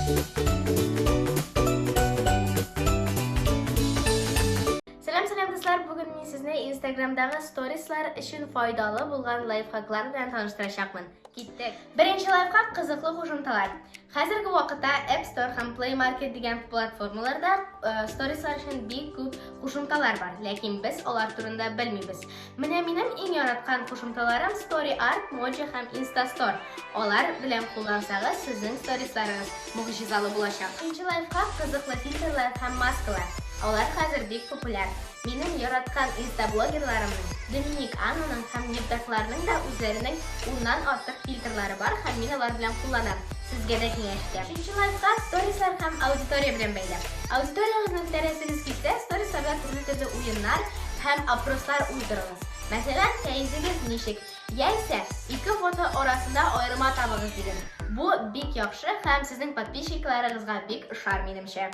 Сәлам, сәлам, дуслар! Бүген мин сезне Инстаграмдагы сторислар өчен файдалы булган лайфхаклар белән таныштырачакмын. Киттек. Беренче лайфхак кызыклы кушымталар. Хәзерге вакытта App Store һәм Play Market дигән платформаларда э, сторислар өчен бик күп кушымталар бар, ләкин без алар турында белмибез. Менә минем иң яраткан кушымталарым Story Art, Mojo һәм InstaStore. Алар белән куллансагыз, сезнең сторисларыгыз могҗизалы булачак. Икенче лайфхак кызыклы фильтрлар һәм маскалар. Алар хәзер бик популяр. Минем яраткан инстаблогерларымның, Доминик Аннаның һәм Небдакларның да үзләренең уннан артык фильтрлары бар һәм мин алар белән кулланам. Сезгә дә киңәш итәм. Өченче лайфхак сторислар һәм аудитория белән бәйле. Аудиториягезне күтәрәсегез килсә, сторисларда төрле-төрле уеннар һәм опрослар уздырыгыз. Мәсәлән, кәефегез ничек? Яисә ике фото арасында аерма табыгыз дигән. Бу бик яхшы һәм сезнең подписчикларыгызга бик ошар, минемчә.